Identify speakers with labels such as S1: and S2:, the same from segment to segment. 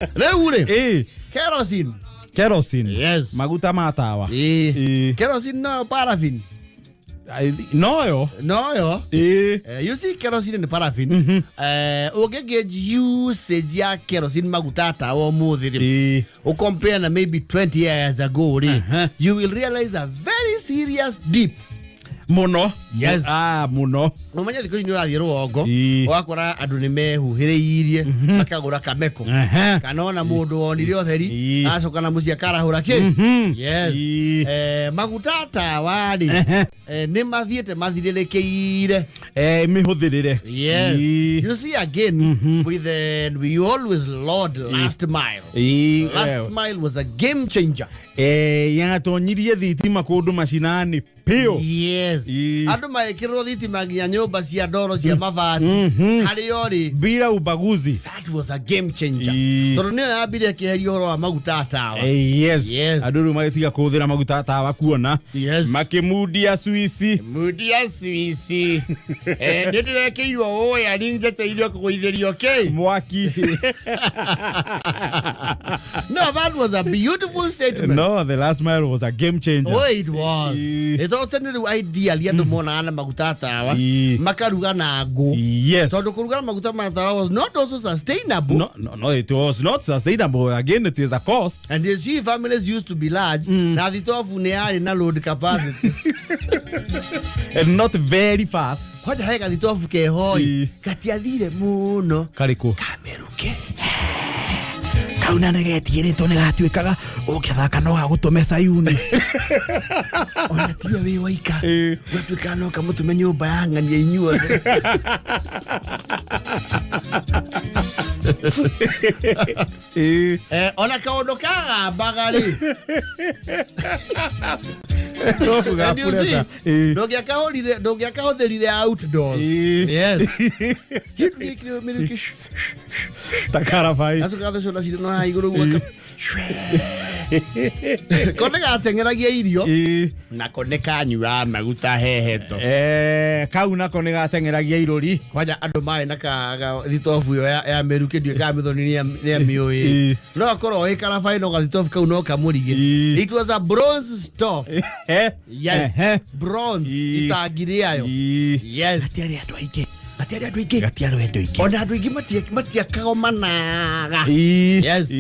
S1: Rĩu rĩ, kerosene.
S2: Kerosene.
S1: Yes.
S2: Maguta ma tawa.
S1: Ĩĩ.
S2: Ĩĩ.
S1: Kerosene no paraffin.
S2: Noyo.
S1: Noyo.
S2: Ĩĩ.
S1: You see, kerosene and paraffin, ũngĩ gauge usage ya kerosene, maguta tawa, ũmũthĩ rĩ, ũcompare na maybe 20 years ago rĩ, you will realize a very serious dip.
S2: Muno.
S1: Yes.
S2: Ah, muno.
S1: Ũmenye thikũ ici nĩ ũrathiĩ rũgongo, ũgakora andũ nĩ mehuhĩrĩirie makagũra kameko, kana ona mũndũ wonire ũtheri acoka na mũciĩ akarahũra kĩ. Yes. Maguta tawa rĩ, nĩ mathiĩte mathirĩrĩkĩire.
S2: Mĩhũthĩrĩre.
S1: Yes. You see, again, with the, we always laud last mile. Last mile was a game changer.
S2: Yatonyirie thitima kũndũ macinani piũ.
S1: Yes. Andũ magĩkĩrĩrwo thitima nginya nyũmba cia ndoro cia mabati harĩa ũrĩ.
S2: Bila ubaguzi.
S1: That was a game changer. Tondũ nĩyo yambire ĩkĩeheria ũhoro wa maguta tawa.
S2: Yes.
S1: Yes.
S2: Andũ rĩu magĩtiga kũhũthĩra maguta tawa kuona.
S1: Yes.
S2: Makĩmundia swici.
S1: Mundia swici. Nĩ ndĩrekĩirwo ũya njeteire kũgũithĩrio kĩ?
S2: Mwaki.
S1: No, that was a beautiful statement.
S2: No, the last mile was a game changer.
S1: Oh, it was. Ĩto tene rĩu ideally andũ monaga na maguta tawa makaruga na ngũ. Tondũ kũruga na maguta ma tawa was not also sustainable.
S2: No, it was not sustainable. Again, it is a cost.
S1: And you see, families used to be large, na thitobu nĩ yarĩ na load capacity.
S2: And not very fast.
S1: Kwanja he gathitobu kehoi gatiathire mũno.
S2: Karĩkũ?
S1: Kameruke.
S3: Kauna nä getigä nä gatuä å ngä thaka no gagå me Sayuni.
S1: Ona tiwe wĩ waika, gwatuĩkaga no kamũtũme nyũmba ya ng'ania inyuothe. Ona kaũndũ kagambaga rĩ. And you see, ndũngĩakahũthĩrire outdoors. Yes. Kĩndũ gĩkĩ mĩrukĩ.
S2: Ta karabai.
S1: Gacoka gathecwo na cindano haha igũrũ guoka ko nĩ gateng'eragia irio nako nĩ kanyuaga maguta heheto.
S2: Kau nako nĩ gateng'eragia irũri.
S1: Kwanja andũ marĩ na thitobu ĩyo ya mĩrukĩ, ndiũĩ kana Mĩthoni nĩ amĩũĩ. No akorwo ĩ karabai, no gathitobu kau no kamũrige. It was a bronze stove. Yes. Bronze itangi rĩayo. Yes.
S3: Gatiarĩ andũ aingĩ.
S1: Gatiarĩ andũ aingĩ.
S3: Gatiarĩ andũ aingĩ.
S1: Ona andũ aingĩ matiakagomanaga. Yes.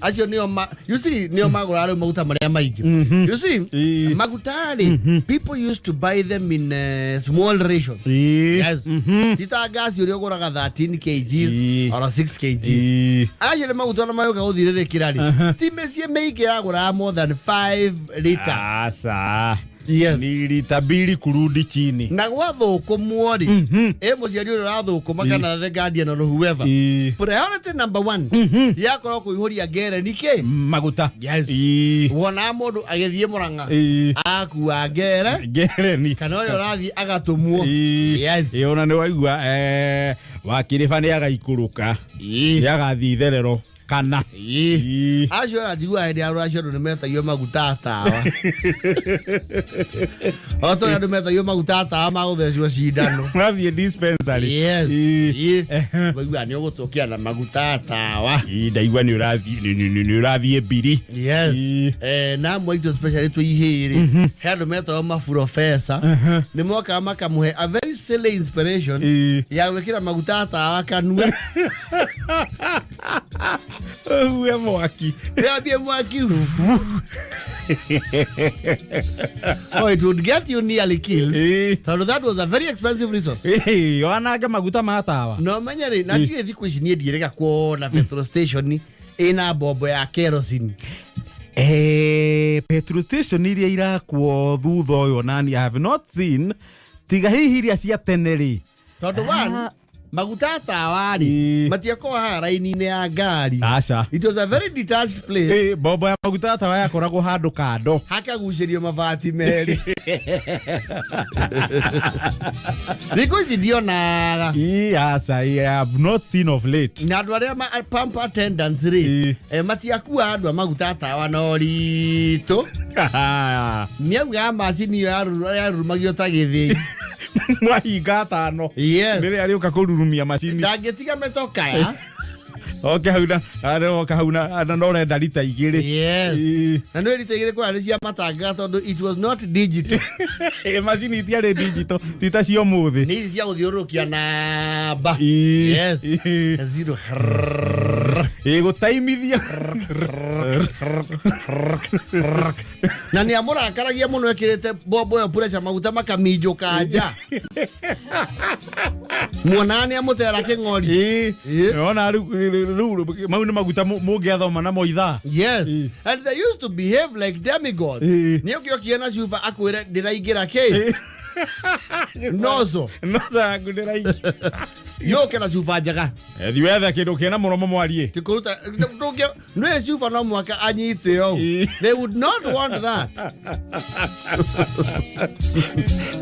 S1: Acio nĩo ma, you see, nĩo magũraga rĩu maguta marĩa maingĩ. You see, maguta rĩ, people used to buy them in small rations. Yes. Ti ta ngasi ũrĩa ũgũraga 13 kgs or 6 kgs. Acio nĩ maguta ona magĩũka gũthirĩrĩkĩra rĩ, ti mĩciĩ mĩingĩ yagũraga more than 5 liters.
S2: Asa.
S1: Yes.
S2: Ni lita mbili kurudi chini.
S1: Na gwathũkũmwo rĩ, ĩ mũciari ũrĩa ũrathũkũma kana the guardian or whoever, priority number one yakorwo kũihũria ngereni kĩ?
S2: Maguta.
S1: Yes. Wonaga mũndũ agĩthiĩ Mũrang'a akua ngere
S2: ngereni
S1: kana ũrĩa ũrathiĩ agatũmwo. Yes.
S2: Ĩĩ, ona nĩ waigua wakĩrĩba nĩ agaikũrũka, nĩ agathiĩ itherero kana.
S1: Acio ona njiguaga hĩndĩ ya rũracio andũ nĩ metagio maguta tawa, o ta ũrĩa andũ metagio maguta tawa ma gũthecwo cindano.
S2: Wathiĩ dispensary.
S1: Yes. Waigua nĩ ũgũtũkia na maguta tawa.
S2: Ĩĩ, ndaigua nĩ ũrathiĩ nĩ ũrathiĩ mbiri.
S1: Yes. Na amwe aitũ, especially twĩ ihĩĩ rĩ, he andũ metagwo maburobesa, nĩ mokaga makamũhe a very silly inspiration ya gwĩkĩra maguta tawa kanua.
S2: Uwe mwaki.
S1: Yambie mwaki. Oh, it would get you nearly killed, tondũ that was a very expensive resource.
S2: Ĩĩ, wanange maguta ma tawa.
S1: No menye rĩ, na ndiũĩ thikũ ici niĩ ndiĩrĩga kuona petrol station ĩna mbombo ya kerosene.
S2: Petrol station iria irakwo thutha ũyũ nani I have not seen, tiga hihi iria cia tene rĩ.
S1: Tondũ one, maguta tawa rĩ, matiakorwo haha raini-inĩ ya ngari.
S2: Aca.
S1: It was a very detached place.
S2: Mbombo ya maguta tawa yakoragwo handũ kando.
S1: Hakagucĩrio mabati merĩ. Thikũ ici ndionaga.
S2: Ĩĩ, aca, I have not seen of late.
S1: Na andũ arĩa pump attendants rĩ, matiakua andũ a maguta tawa na ũritũ. Nĩaugaga macini ĩyo yarurumagio ta gĩthĩi.
S2: Mwahinga atano.
S1: Yes.
S2: Rĩrĩa arĩũka kũrurumia macini.
S1: Ndangĩtiga mĩtokaya.
S2: Oke hau na oka hau na na no renda rita igĩrĩ.
S1: Yes.
S2: Ĩĩ.
S1: Na nä rita igä rä kwaya nä cia matanga tondå it was not digital.
S2: Ĩ, macini itiarĩ digital ti ta cia ũmũthĩ.
S1: Nä ici cia gå thiå rå rå kia namba.
S2: Ĩĩ.
S1: Yes.
S2: Ĩĩ.
S1: Zero.
S2: Ĩ, gũtaimithia.
S1: Na nä amå rakaragia må no ekä rä te mbombo ä yo pureca maguta makaminjå ka nja muonaga nä amå tera kä ng'ori.
S2: Ĩ.
S1: Ĩĩ.
S2: Ona rĩu mau nĩ maguta mũngĩathoma namo ithaa.
S1: Yes.
S2: Ĩĩ.
S1: And they used to behave like demigods.
S2: Ĩĩ.
S1: Nä å kä okie na cuba akwä re ndä raingä ra kä nozo
S2: No yaku ndĩraingĩ.
S1: yå ke na cuba njega.
S2: Thi wethe kĩndũ kĩna mũromo mwariĩ.
S1: Tikuruta nä cuba no mwaka anyite å.
S2: Ĩĩ.
S1: They would not want that.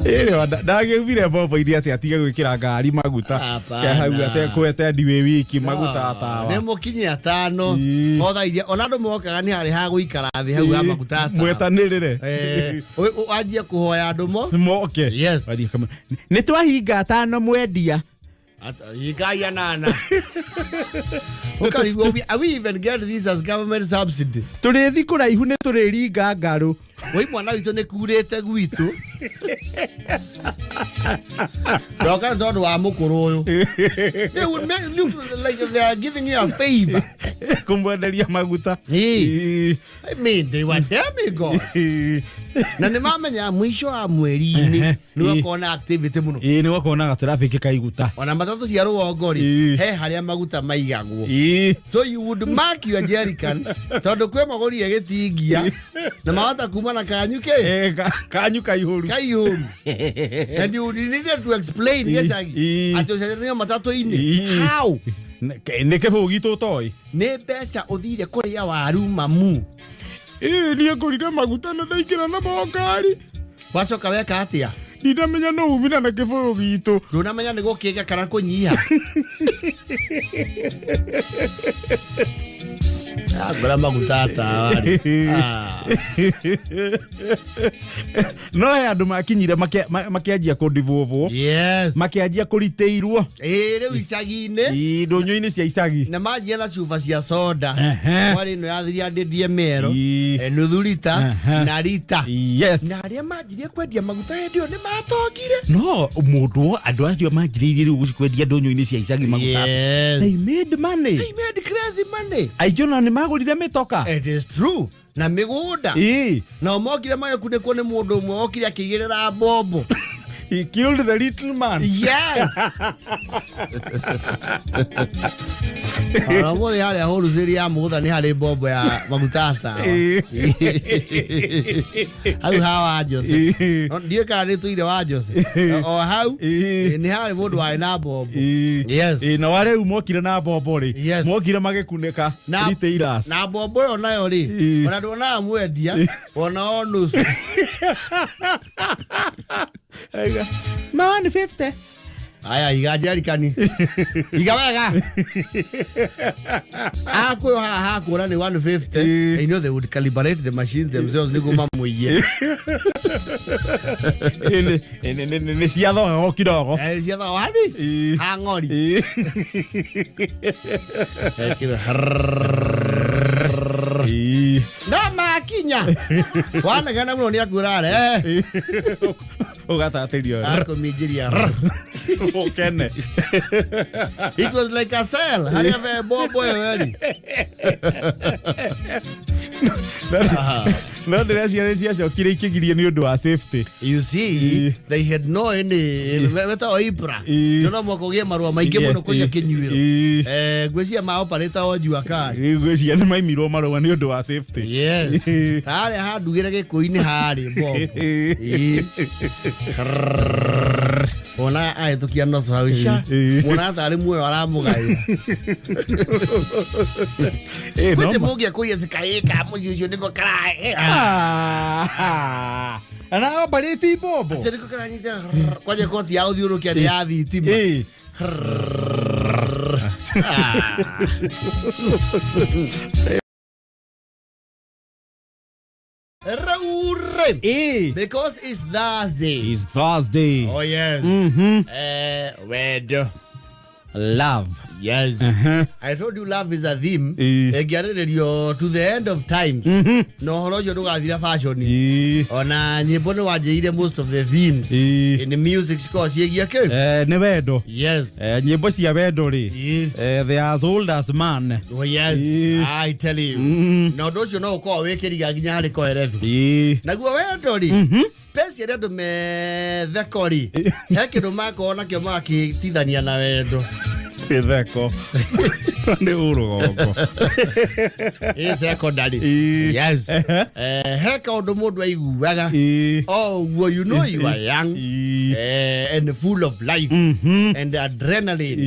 S2: Ĩrĩ ndagĩumire mbombo-inĩ atĩ atige gwĩkĩra ngari maguta.
S1: Hapana.
S2: Ke hau atekwete ndiwĩ wiki maguta tawa.
S1: Nä må kinye atano.
S2: Ĩĩ.
S1: Otha iria ona andå mokaga nä harä ha gå ikara thä hau ha maguta atawa.
S2: Mwetanĩrĩre.
S1: Wanjie kå hoya andå mo.
S2: Moke.
S1: Yes.
S2: Wathiĩ nĩ twahinga atano mwendia.
S1: Hingai anana. Ũkarigwo, we even get this as government subsidy?
S2: Tũrĩthi kũraihu nĩ tũrĩringa ngarũ.
S1: Woi mwana witũ nĩ kurĩte gwitũ coka nĩ tondũ wa mũkũrũ ũyũ. They would make look like they are giving you a favor.
S2: Kũmwenderia maguta.
S1: Ĩĩ.
S2: Ĩĩ.
S1: I mean, they were demigods.
S2: Ĩĩ.
S1: Na nĩ mamenya mũico wa mweri-inĩ
S2: Ehe.
S1: nĩ gũkorwo na activity mũno.
S2: Ĩĩ, nĩ gũkorwo na gatraffic kaiguta.
S1: Ona matatũ cia rũgongo rĩ,
S2: Ĩĩ.
S1: he harĩa maguta maigagwo.
S2: Ĩĩ.
S1: So you would mark your jerrycan tondũ kwĩ magũrire gĩtingia na mahota kuma na kanyu kĩ
S2: Ĩ, kanyu kaihũru.
S1: kaihũru, and you needed to explain gĩcagi
S2: Ĩĩ.
S1: atĩ ũcenjanio matatũ-inĩ.
S2: Ĩĩ.
S1: How?
S2: Nĩ kĩbũgũ gitũ ũtoĩ.
S1: Nĩ mbeca ũthire kũrĩa waru mamu.
S2: Ĩĩ, niĩ ngũrire maguta na ndaingĩra namo ngari.
S1: Wacoka weka atĩa?
S2: Ndinamenya no umire na kĩbũyũ gitũ.
S1: Ndũnamenya nĩ gũkĩga kana kũnyiha. Agũra maguta atawa-rĩ. Ah.
S2: No he andũ makinyire makĩanjia kũndibũbwo.
S1: Yes.
S2: Makĩanjia kũritĩirwo.
S1: Ĩĩ, rĩu icagi-inĩ.
S2: Ĩĩ, ndũnyũ-inĩ cia icagi.
S1: Na manjia na cuba cia soda.
S2: Ehe.
S1: Kwarĩ ĩno ya 300 ml,
S2: Ĩĩ.
S1: nuthu rita
S2: Ehe.
S1: na rita.
S2: Yes.
S1: Na arĩa manjirie kwendia maguta hĩndĩ ĩyo nĩ matongire.
S2: No mũndũ andũ acio manjĩrĩirie rĩu kwendia ndũnyũ-inĩ cia icagi maguta.
S1: Yes.
S2: They made money.
S1: They made crazy money.
S2: Aingĩ ona nĩ magũrire mĩtoka.
S1: It is true. Na mĩgũnda.
S2: Ĩĩ.
S1: Nao mokire magĩkunĩkwo nĩ mũndũ ũmwe okire akĩigĩrĩra mbombo.
S2: He killed the little man.
S1: Yes. Ona ũmũthĩ harĩa wholesale ya mũgũtha nĩ harĩ mbombo ya maguta atawa.
S2: Ĩĩ.
S1: Hau ha wa Jose.
S2: Ĩĩ.
S1: No, ndiũĩ kana nĩ tũire wa Jose. O hau
S2: Ĩĩ.
S1: nĩ harĩ mũndũ warĩ na mbombo.
S2: Ĩĩ.
S1: Yes.
S2: Ĩĩ, na warĩu mokire na mbombo rĩ,
S1: Yes.
S2: mokire magĩkunĩka
S1: Na-
S2: retailers.
S1: Na mbombo ĩyo nayo rĩ,
S2: Ĩĩ.
S1: ona nduonaga mwendia ona o nusu.
S2: Ma 150.
S1: Aya, iga njerikani. Iga wega. Akwĩyo haha hakũra nĩ 150.
S2: Ĩĩ.
S1: You know they would calibrate the machines themselves nĩguo mamũiye.
S2: Ĩĩ, nĩ ciathoga o kidogo.
S1: Eh, cia thawani.
S2: Ĩĩ.
S1: Ha ng'ori.
S2: Ĩĩ.
S1: Ekĩra.
S2: Ĩĩ.
S1: No makinya. Wanegena mũno nĩ akwĩra re.
S2: Ũgatatĩrio.
S1: Akũminjĩria.
S2: Ũkene.
S1: It was like a cell. Harĩa ve mbombo ĩyo ĩrĩ.
S2: No ndĩreciria nĩ ciacokire ikĩgirio nĩ ũndũ wa safety.
S1: You see,
S2: Ĩĩ.
S1: they had no any wetagwo IPRA.
S2: Ĩĩ.
S1: No mwaka ũgĩe marũa maingĩ mũno
S2: Yes,
S1: kũiga
S2: ĩĩ.
S1: kĩnyuĩro.
S2: Ĩĩ.
S1: Eh, ngwĩciria ma operator o jua kali.
S2: Rĩu ngwĩciria nĩ maimirwo marũa nĩ ũndũ wa safety.
S1: Yes.
S2: Ĩĩ.
S1: Harĩa handugĩre gĩkũi-inĩ harĩ mbombo. Ĩĩ. Ona ahĩtũkia noco hau ica.
S2: Ĩĩ.
S1: Muona tarĩ muoyo aramũgaĩra.
S2: Ĩĩ, no
S1: Kwĩte
S2: ma-
S1: mũngĩakũiya cikaĩka mũciĩ ũcio nĩko karaĩ.
S2: Ah. Na operate mbombo.
S1: Atĩ nĩko karanyita kwanja koti ya gũthiũrũrũkia nĩ ya thitima.
S2: Ĩĩ.
S1: Ah. Raure.
S2: Ĩĩ.
S1: Because it's Thursday.
S2: It's Thursday.
S1: Oh yes. Wendo.
S2: Love.
S1: Yes. I told you love is a theme. Ĩngĩarĩrĩrio to the end of times. Na ũhoro ũcio ndũgathira fashion. Ona nyĩmbo nĩ wanjĩire most of the themes. In the music cikoragwo ciĩgiĩ kĩ?
S2: Nĩ wendo.
S1: Yes.
S2: Nyĩmbo cia wendo rĩ, they are as old as man.
S1: Oh, yes. I tell you. Na ũndũ ũcio no ũkorwo wĩkĩriga nginya harĩ koherethu. Naguo wendo rĩ, especially andũ metheko rĩ, he kĩndũ makorwo nakĩo magakĩtithania na wendo.
S2: Gĩtheko nĩ ũrũgongo.
S1: Ĩ secondary. Yes. He kaũndũ mũndũ aiguaga o ũguo, you know you are young and full of life and adrenaline.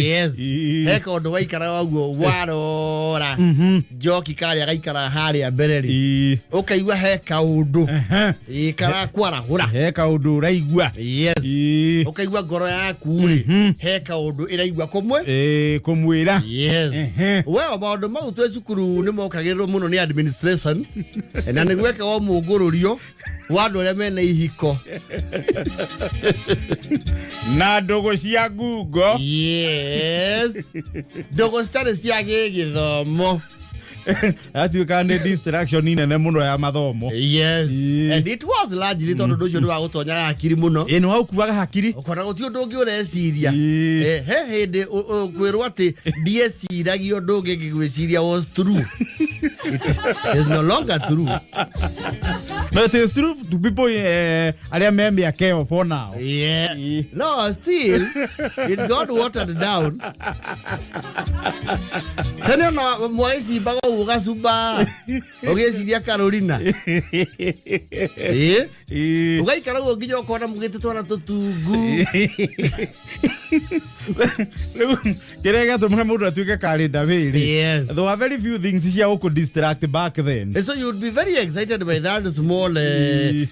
S1: Yes. He kaũndũ waikaraga ũguo warora njoki karĩa gaikara harĩa mbere rĩ, ũkaigua he kaũndũ karakwarahũra.
S2: He kaũndũ ũraigua.
S1: Yes. Ũkaigua ngoro yaku rĩ, he kaũndũ ĩraigua kũmwe.
S2: Kũmwĩra.
S1: Yes. Well, maũndũ mau twĩ cukuru nĩ mokagĩrĩrwo mũno nĩ administration na nĩ gwekagwo mũngũrũrio wa andũ arĩa mena ihiko.
S2: Na ndũgũ cia ngungo.
S1: Yes, ndũgũ citarĩ cia gĩgĩthomo.
S2: Yatuĩkaga nĩ distraction nene mũno ya mathomo.
S1: Yes. And it was largely tondũ ũndũ ũcio nĩ wagũtonyaga hakiri mũno.
S2: Ĩ, nĩ waũkuaga hakiri.
S1: Ũkona gũtirĩ ũndũ ũngĩ ũreciria. He hĩndĩ kwĩrwo atĩ ndieciragia ũndũ ũngĩ ngĩgwĩciria was true. It is no longer true.
S2: No, it is true to people arĩa me mĩaka ĩyo for now.
S1: Yeah. No, still, it got watered down. Tene ona mwagĩcimbaga ũguo ũgacumba ũgĩciria Carolina. Ũgaikara ũguo nginya ũkona mũgĩte twana tũtungu.
S2: Rĩu kĩrĩa gĩatũmaga mũndũ atuĩke karĩnda wĩrĩ, there were very few things cia gũkũ distract back then.
S1: And so you would be very excited by that small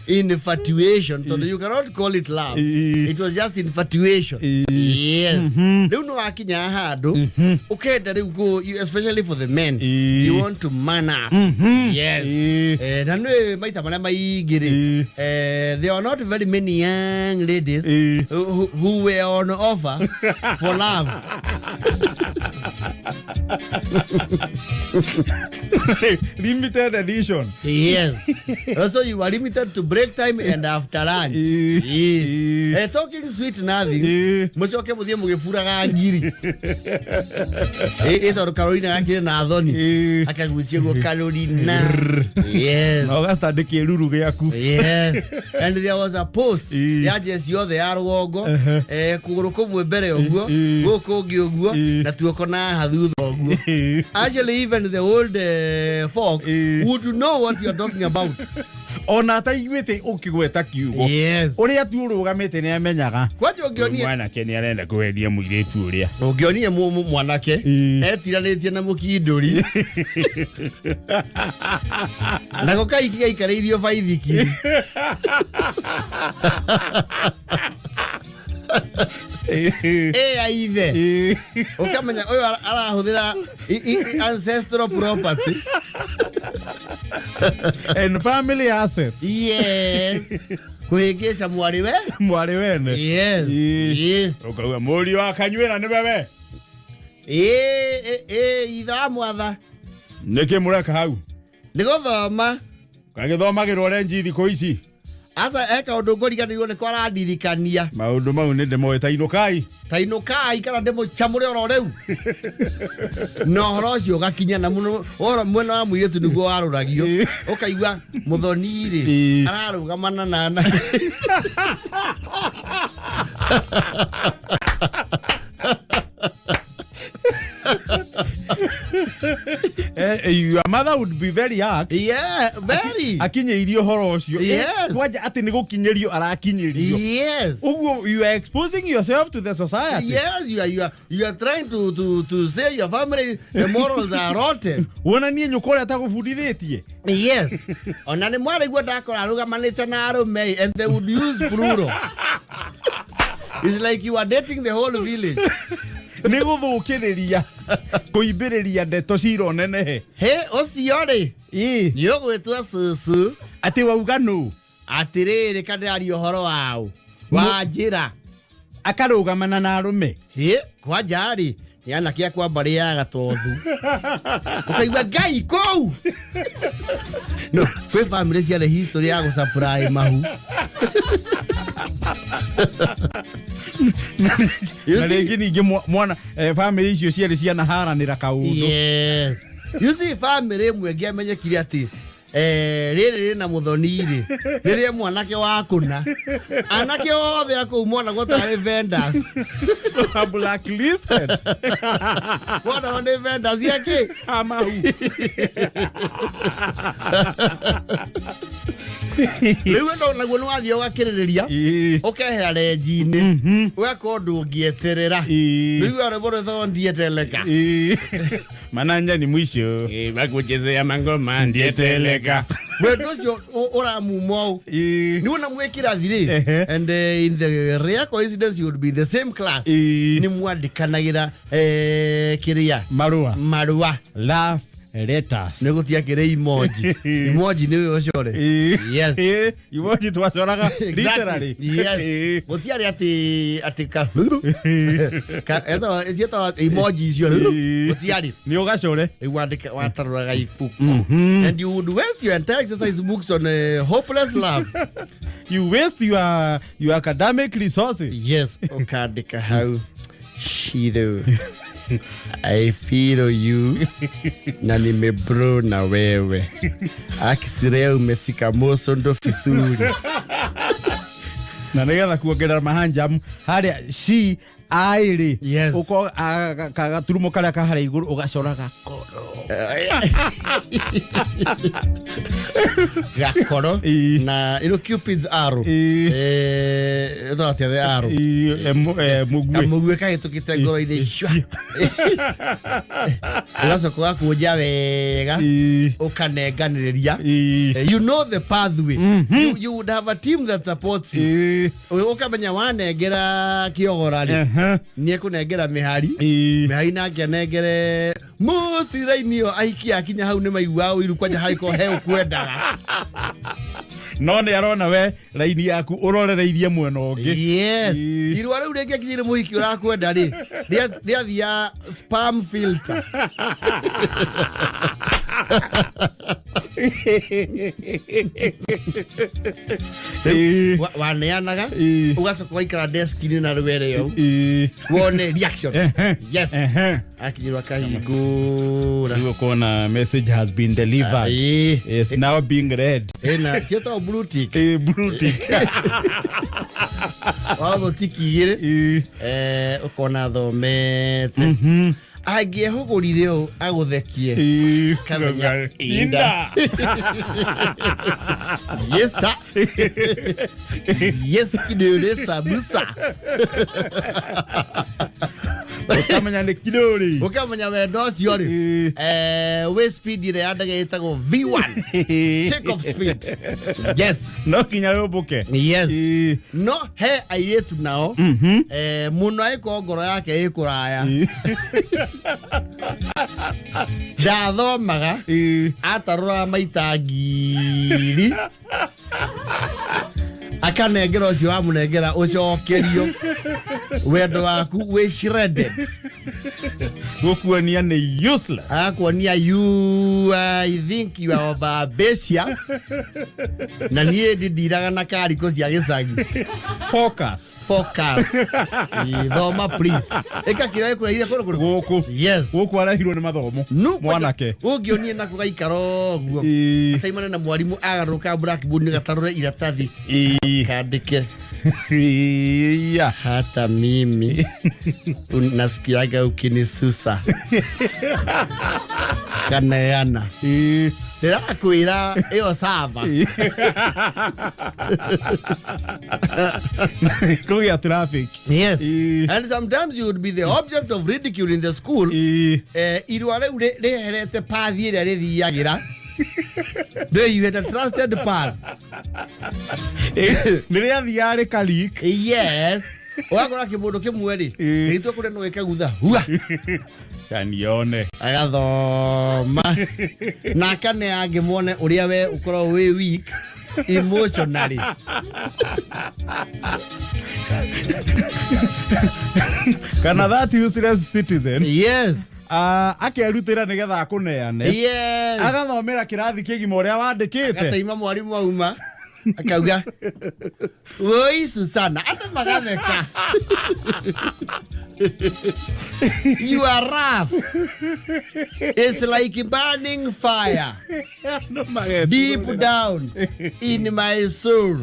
S1: infatuation. So you cannot call it love. It was just infatuation. Yes. Rĩu nĩ wakinya handũ ũkenda rĩu especially for the men, you want to man up. Yes. Na nĩ maita marĩa maingĩ rĩ, there are not very many young ladies who were on offer for love.
S2: Limited edition.
S1: Yes. Also, you are limited to break time and after lunch. Talking sweet nothing. Mucoke muthie mugiburaga ngiri. Tondũ Carolina gakire na thoni. Akagucia guo Carolina. Yes.
S2: Na ũgastandĩ kĩruru gĩaku.
S1: Yes. And there was a post ya jeci yothe ya rũgongo, kũgũrũ kũmwe mbere ũguo, gũkũ ũngĩ ũguo, na tuoko na haha thutha ũguo. Actually, even the old folk would know what you are talking about.
S2: Ona ataiguĩte ũkĩgweta kiugo, ũrĩa tu ũrũgamĩte nĩ amenyaga.
S1: Kwanja ũngĩonie
S2: Mwanake nĩ arenda kwendia mũirĩtu ũrĩa.
S1: Ũngĩonie mwanake etiranĩtie na mũkindũri nako kaiki gaikarĩirio baithikiri. Ĩ aithe, ũkamenya ũyũ arahũthĩra ancestral property
S2: and family assets.
S1: Yes, kũhĩngĩca mwarĩ we.
S2: Mwarĩ wene.
S1: Yes.
S2: Ũkauga mũriũ wa kanyuĩra nĩ wewe.
S1: Ĩ ithe wa mwatha.
S2: Nĩkĩ mũreka hau?
S1: Nĩ gũthoma.
S2: Gagĩthomagĩrwo orenji thikũ ici.
S1: Aca, eka ũndũ ngũriganĩirwo nĩ kwarandirikania.
S2: Maũndũ mau nĩ ndĩmoĩ, tainũkai.
S1: Tainũkai kana ndĩmũcamũre oro rĩu, na ũhoro ũcio ũgakinya na mũno ũhoro mwena wa mũirĩtu nĩguo warũragio, ũkaigua mũthoni rĩ ararũgamana na
S2: Your mother would be very hurt.
S1: Yeah, very.
S2: Akinyĩirio ũhoro ũcio. Kwanja atĩ nĩ gũkinyĩrio arakinyĩrio. Ũguo you are exposing yourself to the society.
S1: Yes, you are trying to say your family, the morals are rotten.
S2: Wonanie nyũkwa ũrĩa atagũbundithĩtie.
S1: Yes. Ona nĩ mwarĩguo ndakora arũgamanĩte na arũme, and they would use plural. It's like you are dating the whole village.
S2: Nĩ gũthũkĩrĩria kũimbĩrĩria ndeto cira nenehe.
S1: He ũcio rĩ, nĩ ũgwĩtwo cucu.
S2: Atĩ wauga nũ?
S1: Atĩrĩrĩ, kandĩraria ũhoro wao wa njĩra.
S2: Akarũgamana na arũme.
S1: Hĩ, kwanja rĩ, Nĩ anake akwa mbarĩ ya Gatothu, ũkaigua Ngai kũu. No kwĩ family ciarĩ history ya gũsupply mahu. You
S2: Na
S1: see?
S2: rĩngĩ ningĩ mwana family icio cierĩ cianaharanĩra kaũndũ.
S1: Yes, you see, family ĩmwe ĩngĩamenyekire atĩ rĩrĩ rĩna mũthoni rĩ, rĩrĩa mwanake wa kũna anake othe akũu monagwo tarĩ vendors.
S2: Blacklisted.
S1: Monagwo nĩ vendors yake.
S2: Amahu.
S1: Rĩu endo naguo nĩ wathiĩ ũgakĩrĩrĩria, ũkehera renji-inĩ, ũgeka ũndũ ũngĩeterera. Rĩu rwĩmbo rwĩtagwo ndieteleka.
S2: Mananja ni mwisho bakuchezea mangoma ndieteleka.
S1: Wendo ũcio ũramuma ũũ nĩ wona mwĩ kĩrathi rĩ, and in the rare coincidence you would be in the same class, nĩ mwandĩkanagĩra kĩrĩa?
S2: Marũa.
S1: Marũa.
S2: Love letters.
S1: Nĩ gũtiakĩrĩ emoji. Emoji nĩ ũcore. Yes.
S2: Emoji twacoraga literally.
S1: Yes. Gũtiarĩ atĩ ciĩtagwo emoji icio, gũtiarĩ.
S2: Nĩ ũgacore.
S1: Rĩu wandĩka watarũraga ibuku and you would waste your entire exercise books on a hopeless love.
S2: You waste your academic resources.
S1: Yes, ũkandĩka hau, "Shiro, I feel you na nimebro na wewe akisirea umesika mosondo fisuri."
S2: Na nĩgetha kuongerera mahanjam harĩa she I rĩ, ũko gaturumo karĩa kaharĩa igũrũ ũgacora gakoro.
S1: Gakoro. Na ino Cupid's arrow. Ĩtagwo atĩa the arrow?
S2: Mũguĩ.
S1: Kamũguĩ kahĩtũkĩte ngoro-inĩ cua, ũgacoka ũgakũnja wega, ũkanenganĩrĩria. You know the pathway. You would have a team that supports you. Ũkamenya wanengera kĩogora rĩ, nĩ ekũnengera mĩhari. Mĩhari nake anengere most raini ĩyo. Ahiki akinya hau nĩ maiguaga ũiru kwanja hagĩkorwo he ũkwendaga.
S2: No nĩ arona we raini yaku ũrorereirie mwena ũngĩ.
S1: Yes. Irũa rĩu rĩngĩakinyire mũhiki ũrakwenda rĩ, rĩathia spam filter. Waneanaga, ũgacoka ũgaikara deski-inĩ na rwere ũũ, wone reaction. Yes. Akinyirwo akahingũra.
S2: Rĩu ũkona message has been delivered. Is now being read.
S1: Ĩna ciĩtagwo blue tick.
S2: Blue tick.
S1: Watho tiki igĩrĩ. Ũkona thomete, angĩehũgũrire ũũ agũthekie, kamenya
S2: inda.
S1: Yes sir. Yes, kidole sabusa.
S2: Ũkamenya nĩ kidori.
S1: Ũkamenya wendo ũcio rĩ, wĩ speed ĩrĩa ya ndege ĩtagwo V1 take off speed. Yes.
S2: No kinya yũmbũke.
S1: Yes. No he airĩtu nao, mũno angĩkorwo ngoro yake ĩ kũraya, ndathomaga, atarũraga maita 1000, akanengera ũcio wamũnengera ũcokerio wendo waku wĩ shredded.
S2: Gũkuonia nĩ useless.
S1: Agakuonia you, I think you are over ambitious, na niĩ ndindiraga na kariko cia gĩcagi.
S2: Focus.
S1: Focus. Thoma please, ĩka kĩrĩa gĩkũraire kũndũ kũrĩkũ.
S2: Gũkũ.
S1: Yes.
S2: Gũkũ arehirwo nĩ mathomo.
S1: Nu
S2: mwanake.
S1: Ũngĩonie nako gaikara ũguo, ataimane na mwarimũ, agarũrũka blackboard nĩ gatarũre iratathi, kandĩke, "Hata mimi nasikiaga ukinisusa," kaneana. Ndĩrakwĩra ĩyo sava.
S2: Kũgĩa traffic.
S1: Yes. And sometimes you would be the object of ridicule in the school. Irua rĩu rĩherete path ĩrĩa rĩthiagĩra. You had a trusted path.
S2: Nĩ rĩathiaga rĩka leak.
S1: Yes, ũgakora kĩmũndũ kĩmwe rĩ, gĩgĩtua kũrĩa no gĩkagutha hua.
S2: Kanione.
S1: Agathoma na akane angĩ mone ũrĩa we ũkoragwo wĩ weak. Emotionally.
S2: Kana that useless citizen.
S1: Yes.
S2: Akerutĩra nĩgetha akũneane.
S1: Yes.
S2: Agathomera kĩrathi kĩgima ũrĩa wandĩkĩte.
S1: Gataima mwarimu auma akauga, "Woi Susana," andũ magatheka. "You are rough. It's like burning fire
S2: Andũ magetũrũrĩra.
S1: deep down in my soul.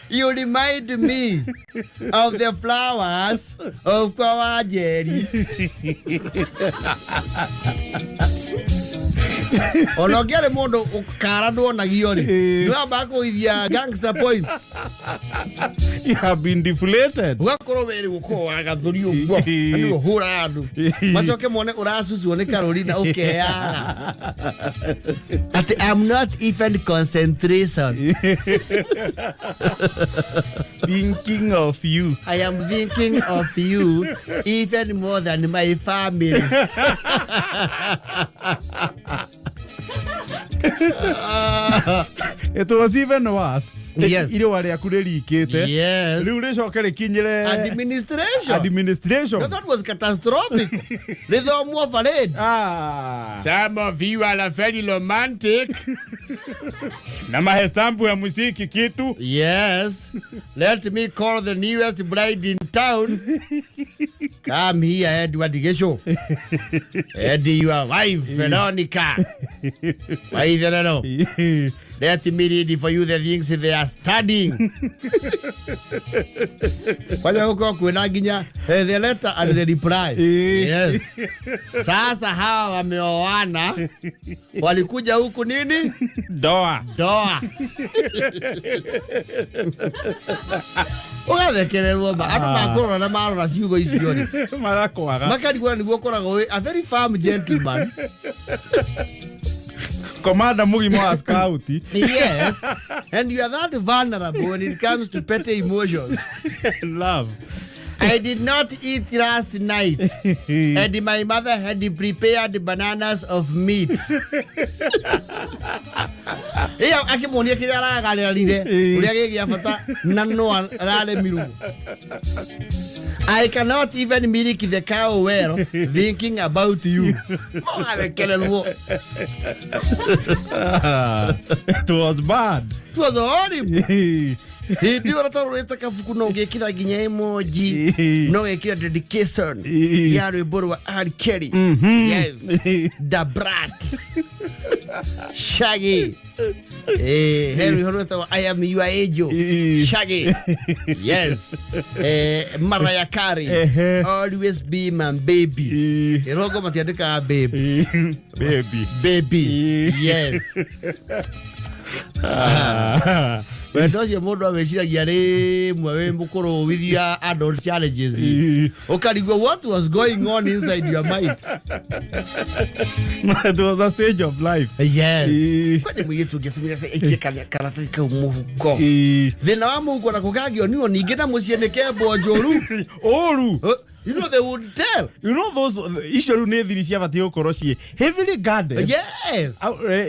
S1: You remind me of the flowers of Kawajeri." Ona ũngĩarĩ mũndũ ũkara ndwonagio rĩ, nĩwambaga kũithia gangster points.
S2: You have been deflated.
S1: Ũgakorwo wĩrĩ gũkorwo wagathũri ũguo na nĩwe ũhũraga andũ, macoke mone ũracucwo nĩ karũri na ũkeyaga atĩ, "I'm not even concentration."
S2: Thinking of you.
S1: "I am thinking of you even more than my family."
S2: It was even worse.
S1: Yes.
S2: Irũa rĩaku rĩrikĩte.
S1: Yes.
S2: Rĩu rĩcoke rĩkinyĩre
S1: administration.
S2: Administration.
S1: No, that was catastrophic. Rĩthomwo parade.
S2: Ah.
S3: Some of you are very romantic.
S2: Na mahesabu ya muziki kitu.
S1: Yes. "Let me call the newest bride in town. Come here, Edward Gesho. Eddie, your wife, Veronica. Waitherero. Let me read for you the things they are studying." Kwanza huko kwĩna nginya the letter and the reply. Yes. Sasa hawa wameoana, walikuja huku nini?
S2: Ndoa.
S1: Ndoa. Ũgathekererwo ma andũ makũrora na marora ciugo icio rĩ,
S2: magakwaga.
S1: Makarigwo nĩguo ũkoragwo wĩ a very firm gentleman.
S2: Komanda mũgima wa scout.
S1: Yes, and you are that vulnerable when it comes to petty emotions.
S2: Love.
S1: "I did not eat last night and my mother had prepared bananas of meat." Iya akĩmuonia kĩrĩa aragararire ũrĩa gĩ gĩa bata na no araremirwo. "I cannot even milk the cow well thinking about you." Ũgathekererwo.
S2: It was bad.
S1: It was horrible. Hĩndĩ ĩyo ũratarũrĩte kabuku no ũgĩkĩra nginya emoji, no wĩkĩra dedication ya rwĩmbo rwa R. Kelly. Yes. Da Brat. Shaggy. He rwĩmbo rwĩtagwo "I Am Your Angel". Shaggy. Yes. Mariah Carey. "Always Be My Baby". Ĩrongo matiandĩkaga babe.
S2: Baby.
S1: Baby. Yes. Wendo ũcio mũndũ awĩciragia rĩmwe wĩ mũkũrũ with your adult challenges, ũkarigwo what was going on inside your mind.
S2: It was a stage of life.
S1: Yes. Kwanja mũirĩtu ũngĩtumire aikie karatathi kau mũhuko, thĩna wa mũhuko na kũgagĩonio ningĩ na mũciĩ nĩ kembwo njũru.
S2: Ũru.
S1: You know they would tell.
S2: You know those icio rĩu nĩ thiri ciabatiĩ gũkorwo ciĩ heavily guarded.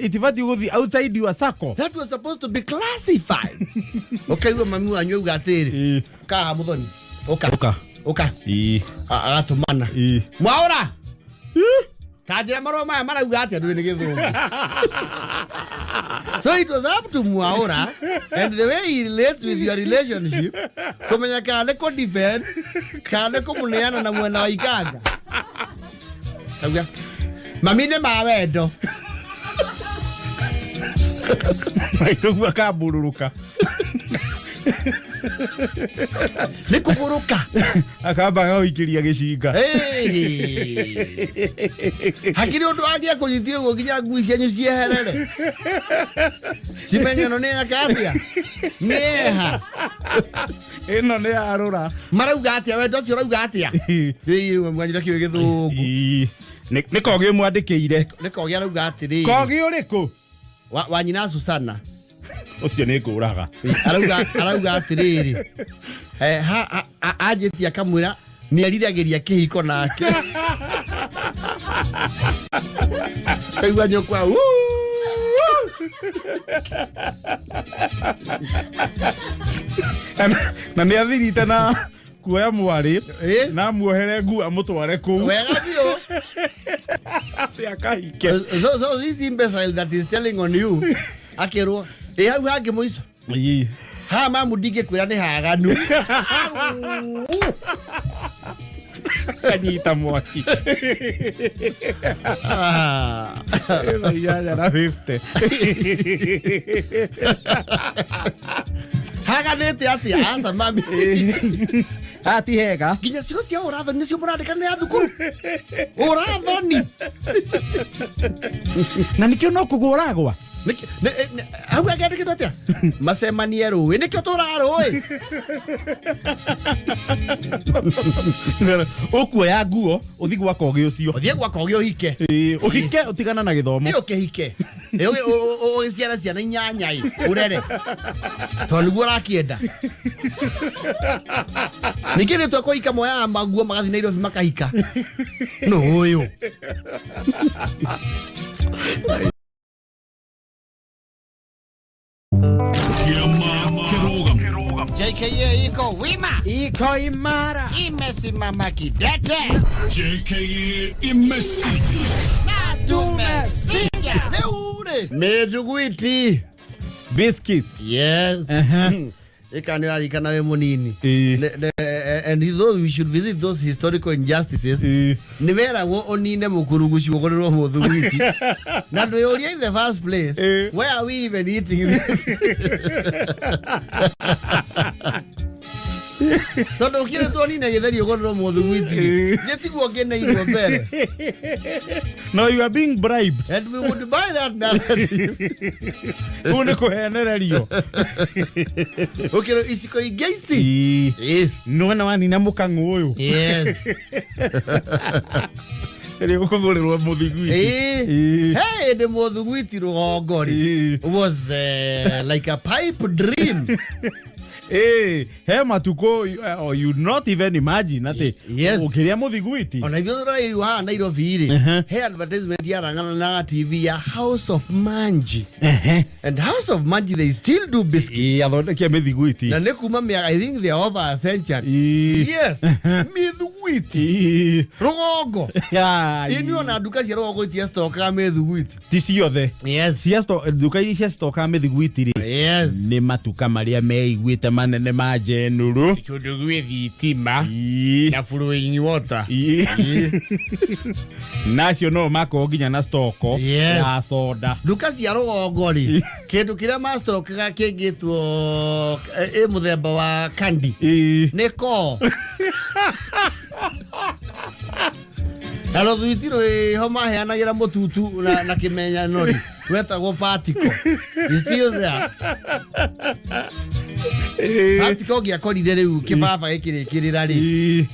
S2: Itibatiĩ gũthiĩ outside your circle.
S1: That was supposed to be classified. Ũkaigua mami wanyu auga atĩrĩ, "Kaha mũthoni, ũka."
S2: Ũka.
S1: Ũka. Agatũmana, "Mwaũra, ta njĩra marũa maya marauga atĩa, ndũĩ nĩ gĩthũngũ." So it was up to Mwaura and the way he relates with your relationship kũmenya kana nĩ kũ defend kana nĩ kũmũneana na mwena wa ikanga. Kauga, "Mami, nĩ ma wendo."
S2: Maitũguo akambũrũrũka.
S1: Nĩ kũgũrũka.
S2: Akamba agagũikĩria gĩcinga.
S1: Hey. Hakiri ũndũ angĩakũnyitire ũguo nginya ngui cianyu cieherere cimenyano nĩ eka atĩa, nĩ eha.
S2: Ĩno nĩ yarũra.
S1: Marauga atĩa? Wendo ũcio ũrauga atĩa? Mwanyira kĩũĩ gĩthũngũ.
S2: Nĩ kogi mwandĩkĩire.
S1: Nĩ kogi arauga atĩrĩrĩ.
S2: Kogi ũrĩkũ?
S1: Wa nyina Susana.
S2: Ũcio nĩ ngũraga.
S1: Arauga atĩrĩrĩ, anjĩtie akamwĩra nĩ eriragĩria kĩhiko nake. Kaigua nyũkwa, "Wuu!"
S2: Na nĩ athirite na kuoya mwarĩ
S1: Ĩ?
S2: na muohere nguo amũtware kũu
S1: Wega biũ.
S2: atĩ akahike.
S1: So this imbecile that is telling on you akĩrwo ĩ hau hangĩ mũico ha mamu ndingĩkwĩra nĩ haganu.
S2: Kanyita mwaki.
S1: Ah.
S2: 8:50.
S1: Haganĩte atĩa? Aca mami.
S2: Ati hega.
S1: Nginya cigo cia ũrathoni nĩcio mũrandĩka nĩ ya thukuru ũrathoni.
S2: Na nĩkĩo no kũgũragwa.
S1: Hau angĩandĩkĩtwo atĩa macemanie rũĩ nĩkĩo tũraga rũĩ.
S2: Ũkuoya nguo ũthi gwa kogi ũcio.
S1: Ũthiĩ gwa kogi ũhike.
S2: Ĩĩ, ũhike ũtigana na gĩthomo.
S1: Ĩ ũkĩhike. Ĩ ũgĩciara ciana inyanya ĩ ũrere tondũ nĩguo ũrakĩenda. Ningĩ nĩ twekũhika moyaga maguo magathiĩ Nairobi makahika nũ ũyũ. JKA iko wima,
S2: Iko imara.
S1: Imesimama kidete.
S4: JKA imesija.
S1: Tumesija rĩu rĩ mĩthuguiti.
S2: Biscuit.
S1: Yes. Ĩka nĩ ũrarikana wĩ mũnini.
S2: Ĩĩ.
S1: And though we should visit those historical injustices,
S2: Ĩĩ.
S1: nĩ weragwo ũnine mũkurugucu ũgũrĩrwo mũthuguiti na ndwĩyũria in the first place,
S2: Ĩĩ.
S1: why are we even eating this? Tondũ ũkĩrĩtwo nine gĩtheri ũgũrĩrwo mũthuguiti
S2: Ĩĩ.
S1: gĩ tiguo ngeneirwo mbere.
S2: No, you are being bribed.
S1: And we would buy that narrative.
S2: Kũu nĩ kũhenererio.
S1: Ũkĩrwo iciko ingĩ ici.
S2: Ĩĩ.
S1: Ĩĩ.
S2: Nĩwona wanina mũkang'ũ ũyũ.
S1: Yes.
S2: Rĩ ũkũgũrĩrwo mũthiguiti.
S1: Ĩĩ.
S2: Ĩĩ.
S1: Hey, ndĩ mũthuguiti rũgongo rĩ
S2: Ĩĩ.
S1: was like a pipe dream.
S2: Ĩĩ, he matukũ you not even imagine atĩ
S1: Yes.
S2: ũkĩrĩa mũthiguiti.
S1: Ona ithuĩ tũrairwo haha Nairobi rĩ, he advertisement yarang'anaga TV ya House of Manji, and House of Manji, they still do biscuit.
S2: Ĩĩ, athondekia mĩthiguiti.
S1: Na nĩ kuma mĩaka, I think they are over a century.
S2: Ĩĩ.
S1: Yes, mĩthuguiti
S2: Ĩĩ.
S1: rũgongo.
S2: Ya,
S1: Ĩ niĩ ona nduka cia rũgongo itiastokaga mĩthuguiti.
S2: Ti ciothe.
S1: Yes.
S2: Nduka iria ciastokaga mĩthiguiti rĩ,
S1: Yes.
S2: nĩ matuka marĩa meiguĩte manene ma njenũrũ.
S1: Kũndũ gwĩ thitima
S2: Ĩĩ.
S1: na flowing water.
S2: Ĩĩ. Nacio no makorwo nginya na stoko
S1: Yes.
S2: ya soda.
S1: Nduka cia rũgongo rĩ, kĩndũ kĩrĩa mastokaga kĩngĩtwo ĩ mũthemba wa kandi
S2: Ĩĩ.
S1: nĩ koo na rũthuiti rwĩho maheanagĩra mũtutu na kĩmenyano rĩ wetagwo patiko. Is still there.
S2: Ĩĩ.
S1: Patiko ũngĩakorire rĩu kĩbaba gĩkĩrĩkĩrĩra rĩ,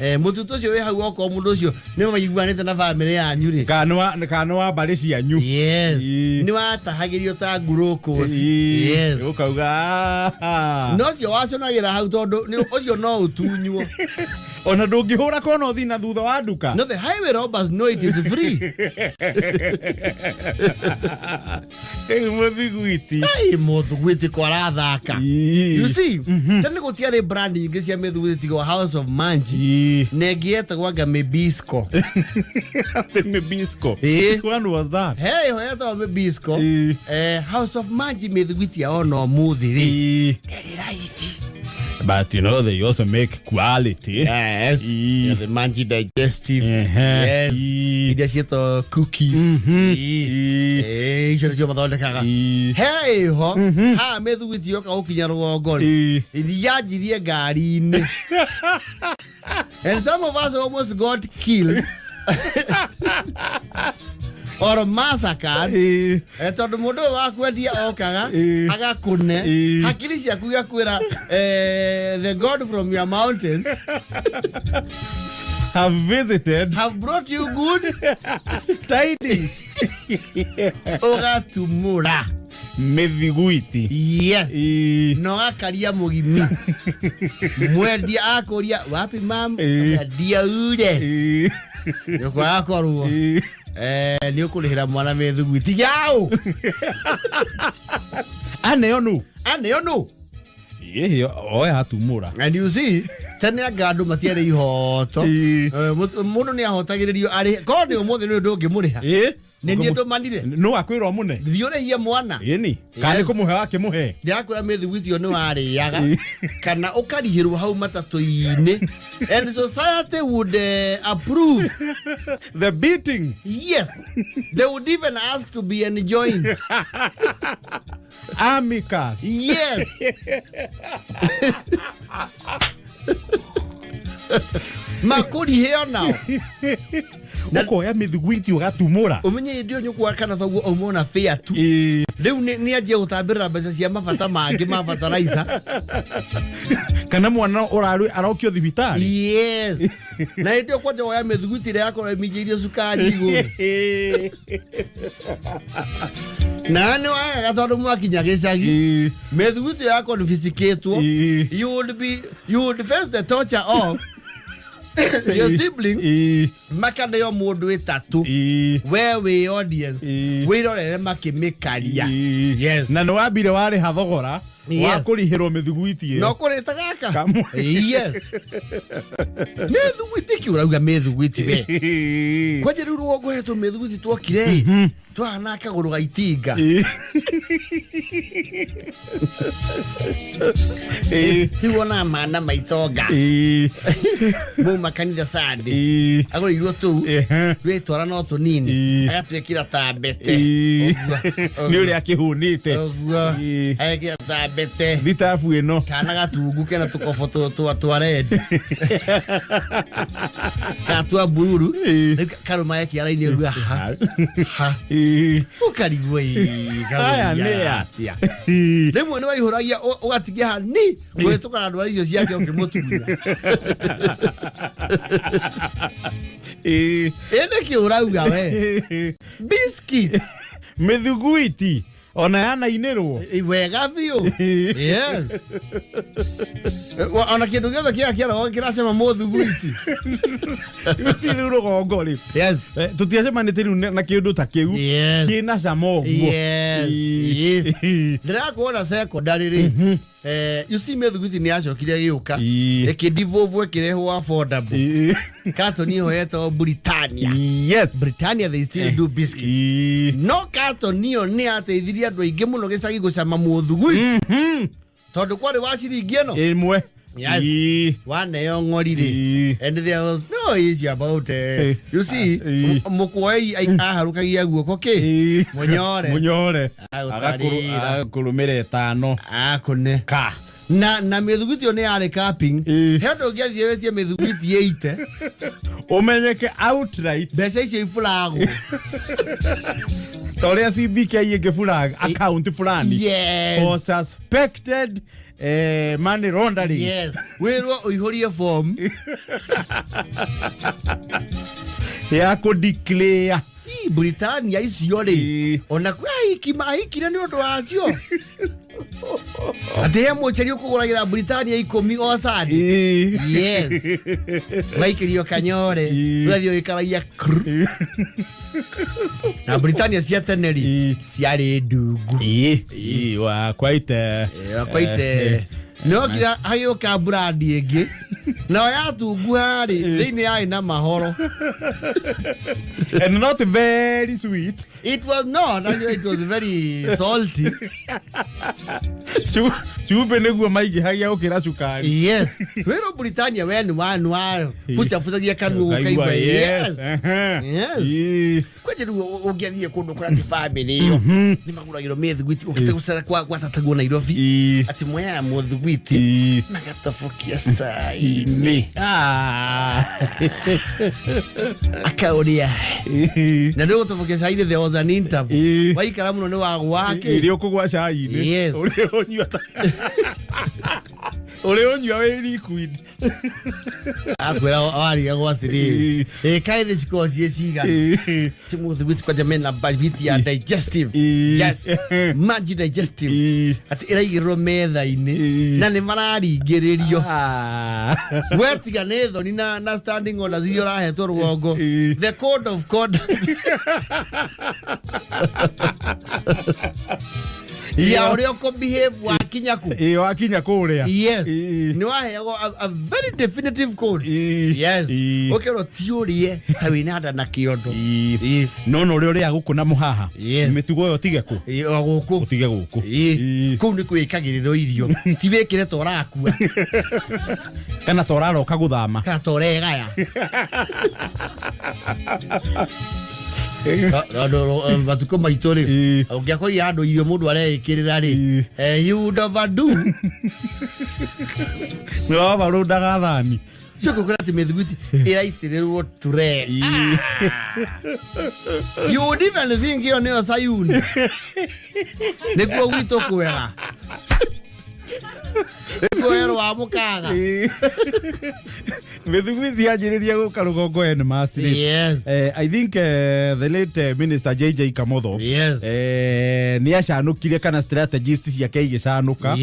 S2: Ĩĩ.
S1: mũtutu ũcio wĩ hau okorwo mũndũ ũcio nĩ maiguanĩte na bamĩrĩ yanyu rĩ.
S2: Kana nĩ wa mbarĩ cianyu.
S1: Yes.
S2: Ĩĩ.
S1: Nĩ watahagĩrio ta ngurũkũci.
S2: Ĩĩ.
S1: Yes.
S2: Ũkauga "Ah."
S1: No ũcio waconagĩra hau tondũ ũcio no ũtunywo.
S2: Ona ndũngĩhũra kona ũthiĩ na thutha wa nduka.
S1: No, the highway robbers know it is free.
S2: Rĩu mũthiguiti.
S1: Ai, mũthuguiti kwarathaka.
S2: Ĩĩ.
S1: You see, tene gũtiarĩ brand ingĩ cia mĩthuguiti tiga House of Manji
S2: Ĩĩ.
S1: na ĩngĩ yetagwo anga Mĩbisco.
S2: Atĩ mĩbisco.
S1: Ĩĩ.
S2: Which one was that?
S1: He ĩho yetagwo Mĩbisco.
S2: Ĩĩ.
S1: House of Manji mĩthuguiti yao no mũthĩ rĩ
S2: Ĩĩ.
S1: ĩrĩ raithi.
S2: But you know they also make quality.
S1: Yes.
S2: Ĩĩ.
S1: Yeah, the Manji digestive.
S2: Ehe.
S1: Yes.
S2: Ĩĩ.
S1: Iria ciĩtwo cookies. Ĩĩ.
S2: Ĩĩ.
S1: Ĩĩ, icio nĩcio mathondekaga.
S2: Ĩĩ.
S1: He ĩho haha mĩthuguiti yoka gũkinya rũgongo rĩ
S2: Ĩĩ.
S1: yanjirie ngari-inĩ, and some of us almost got killed or massacred.
S2: Ĩĩ.
S1: Tondũ mũndũ ũyũ wa kwendia okaga
S2: Ĩĩ.
S1: agakũne
S2: Ĩĩ.
S1: hakiri ciaku igakwĩra the god from your mountains
S2: Have visited
S1: have brought you good
S2: tidings.
S1: Ũgatumũra
S2: Mĩthiguiti.
S1: Yes.
S2: Ĩĩ.
S1: Na ũgakaria mũgimi mwendia akũria wapi mam
S2: Ĩĩ.
S1: ndia ure
S2: Ĩĩ.
S1: nĩkwagakorwo
S2: Ĩĩ.
S1: Nĩ ũkũrĩhĩra mwana mĩthuguiti yaũ.
S2: Aneo nũ?
S1: Aneo nũ?
S2: Ĩhĩ, oya atumũra.
S1: And you see, tene anga andũ matiarĩ ihoto.
S2: Ĩĩ.
S1: Mũndũ nĩ ahotagĩrĩrio arĩ korwo nĩ ũmũthĩ nĩ ũndũ ũngĩmũrĩha.
S2: Ĩĩ.
S1: Nĩ niĩ ndũmanire.
S2: Nũ akwĩrwo mũne?
S1: Thiĩ ũrĩhie mwana.
S2: Ĩni. Kana nĩ
S1: Yes.
S2: kũmũhe wakĩmũhe?
S1: Ndĩrakwĩra mĩthuguiti ĩyo nĩ warĩaga kana ũkarihĩrwo hau matatũ-inĩ, and society would approve.
S2: The beating.
S1: Yes, they would even ask to be enjoined.
S2: Amicus.
S1: Yes. Makũrihe onao.
S2: Ũkoya mĩthuguiti ũgatumũra.
S1: Ũmenye hĩndĩ ĩyo nyũkwa kana thoguo auma ona fare tu.
S2: Ĩĩ.
S1: Rĩu nĩ anjie gũtambĩrĩra mbeca cia mabata mangĩ ma bataraitha.
S2: Kana mwana ũrarĩ arokio thibitarĩ.
S1: Yes, na hĩndĩ ĩyo kwanja woya mĩthuguiti ĩrĩa yakorwo ĩminjĩirio cukari igũrũ na nĩ wagaga tondũ mwakinya gĩcagi,
S2: Ĩĩ.
S1: mĩthuguiti ĩyo yakonfisikĩtwo.
S2: Ĩĩ.
S1: You would face the torture of your siblings.
S2: Ĩĩ.
S1: Makaneo mũndũ ĩtatũ.
S2: Ĩĩ.
S1: We wĩ audience.
S2: Ĩĩ.
S1: Wĩrorere makĩmĩkaria.
S2: Ĩĩ.
S1: Yes.
S2: Na nĩ wambire warĩha thogora wa kũrihĩrwo mĩthuguiti
S1: No
S2: ĩyo.
S1: kũrĩta gaka.
S2: Kamwe.
S1: Yes, mĩthuguiti kĩ ũrauga mĩthuguiti we?
S2: Ĩĩ.
S1: Kwanja rĩu rũgongo hetwo mĩthuguiti twokire ĩ twahana kagũrũ ga itinga.
S2: Ĩĩ. Ĩĩ.
S1: Rĩu wonaga mana maitonga
S2: Ĩĩ.
S1: mauma kanitha Sunday,
S2: Ĩĩ.
S1: agũrĩirwo tũu.
S2: Ehe.
S1: Rwĩtwara no tũnini.
S2: Ĩĩ.
S1: Agatwĩkĩra ta mbete.
S2: Ĩĩ.
S1: Ũguo.
S2: Nĩ ũrĩa akĩhũnĩte.
S1: Ũguo.
S2: Ĩĩ.
S1: Agekĩra ta mbete.
S2: Thitabu ĩno.
S1: Kana gatungu kena tũkobo twa red kana twa bururu.
S2: Ĩĩ.
S1: Rĩu karũma gekiara-inĩ ũguo ha ha.
S2: Ĩĩ.
S1: Ũkarigwo ĩ,
S2: Aya nĩ
S1: kaũria.
S2: atĩa? Ĩĩ.
S1: Rĩmwe nĩ waihũragia ũgatigia hani kũhĩtũka na ndwara icio ciake ũkĩmũtunya.
S2: Ĩĩ.
S1: Ĩ nĩkĩ ũrauga we biscuit?
S2: Mĩthuguiti ona yanainĩrwo.
S1: Ĩ, wega biũ, yes. Ona kĩndũ gĩothe kĩrĩa kĩaragwo kĩracema mũthuguiti.
S2: Ici rĩu rũgongo rĩ,
S1: Yes.
S2: Tũtiacemanĩtie rĩu na kĩndũ ta kĩu kĩna cama ũguo.
S1: Yes.
S2: Ĩĩ.
S1: Ndĩrakuona secondary rĩ, you see, mĩthuguiti nĩ yacokire gĩũka, ĩkĩdevolve, ĩkĩrehwo affordable. Carton ĩyo yetagwo Britannia. Britannia, they still do biscuits. No carton ĩyo nĩ yateithirie andũ aingĩ mũno gĩcagi gũcama mũthugui tondũ kwarĩ wa ciringi ĩno
S2: ĩmwe.
S1: Yes. Waneo ng'ori rĩ, and there was no issue about you see, mũkuoi aharũkagia guoko kĩ. Mũnyore.
S2: Mũnyore.
S1: Agũtarĩra.
S2: Agakũrũmĩra ĩtano.
S1: Akũne
S2: ka
S1: na mĩthuguiti ĩyo nĩ yarĩ capping. He ũndũ ũngĩathiĩ wĩtie mĩthuguiti ĩite
S2: ũmenyeke outright.
S1: Mbeca icio ibũragwo.
S2: Ta ũrĩa CBK ĩngĩ account fulani for suspected money laundering.
S1: Yes, wĩrwo ũihũrie form
S2: ya kũ declare.
S1: Ii, Britannia icio rĩ, ona kwĩ ahiki mahikire nĩ ũndũ wacio, atĩ he mũceri ũkũgũragĩra Britannia 10 o Sunday. Yes, ũgaikĩrio kanyore. Ũgathiĩ ũgĩkaragia kru. Na Britannia cia tene rĩ, ciarĩ ndungu.
S2: Ĩĩ, wa quite
S1: Quite nokira hagĩũka brand ĩngĩ nayo yatunguha rĩ, thĩinĩ yarĩ na mahoro.
S2: And not very sweet.
S1: It was not actually, it was very salty.
S2: Cumbĩ nĩguo maingĩhagia gũkĩra cukari.
S1: Yes, wĩrwo Britannia we nĩ wa nĩ wa bucabucagia kanua ũkaigua yes. Yes. Kwanja rĩu ũngĩathiĩ kũndũ kũrĩa atĩ bamĩrĩ ĩyo nĩ magũragĩrwo mĩthuguiti ũkĩte gũcera kwa tatagwo Nairobi, atĩ moyaga mũthuguiti magatobokia cai-inĩ, akaũrĩa na nĩ gũtobokia cai-inĩ. There was an interval. Waikara mũno nĩ wagwa kĩ.
S2: Iria ũkũgwa cai-inĩ.
S1: Yes.
S2: Ũrĩa ũnyua Ũrĩ ũnyua wĩ liquid.
S1: Akwĩra warigagwo atĩrĩrĩ, ĩ kaĩ thĩ cikoragwo ciĩ cigana? Timũthiguiti kwanja mena bajiti ya digestive. Yes, maji digestive. Atĩ ĩraigĩrĩrwo metha-inĩ na nĩ mararingĩrĩrio. We tiga nĩ thoni na standing orders iria ũrahetwo rũgongo. The code of conduct ya ũrĩa ũkũbehave wakinya kũ.
S2: Ĩ, wakinya kũrĩa.
S1: Yes. Nĩ waheagwo a very definitive code. Yes. Ũkerwo ti ũrĩe ta wĩna nda na kĩondo.
S2: No no ũrĩa ũrĩa gũkũ na mũhaha. Mĩtugo ĩyo tige kũ.
S1: Ĩ, o gũkũ.
S2: Ũtige gũkũ.
S1: Kũu nĩ kwĩkagĩrĩrwo irio, ti wĩkĩre ta ũrakua.
S2: Kana ta ũraroka gũthama.
S1: Kana ta ũregaya. Tondũ matukũ maitũ rĩ, ũngĩakorire handũ irio mũndũ areĩkĩrĩra rĩ, you would overdo.
S2: Nĩ wabarũndaga thani.
S1: Cio ngũkwĩra atĩ mĩthiguiti ĩraitĩrĩrwo ture. You would even think ĩyo nĩyo Sayuni, nĩkuo gwitũ kwega, nĩkuo werũ wa mũkaga.
S2: Mĩthiguiti yanjĩrĩria gũka rũgongo en masse rĩ. I think the late Minister JJ Kamotho nĩ acanũkire kana strategist ciake igĩcanũka.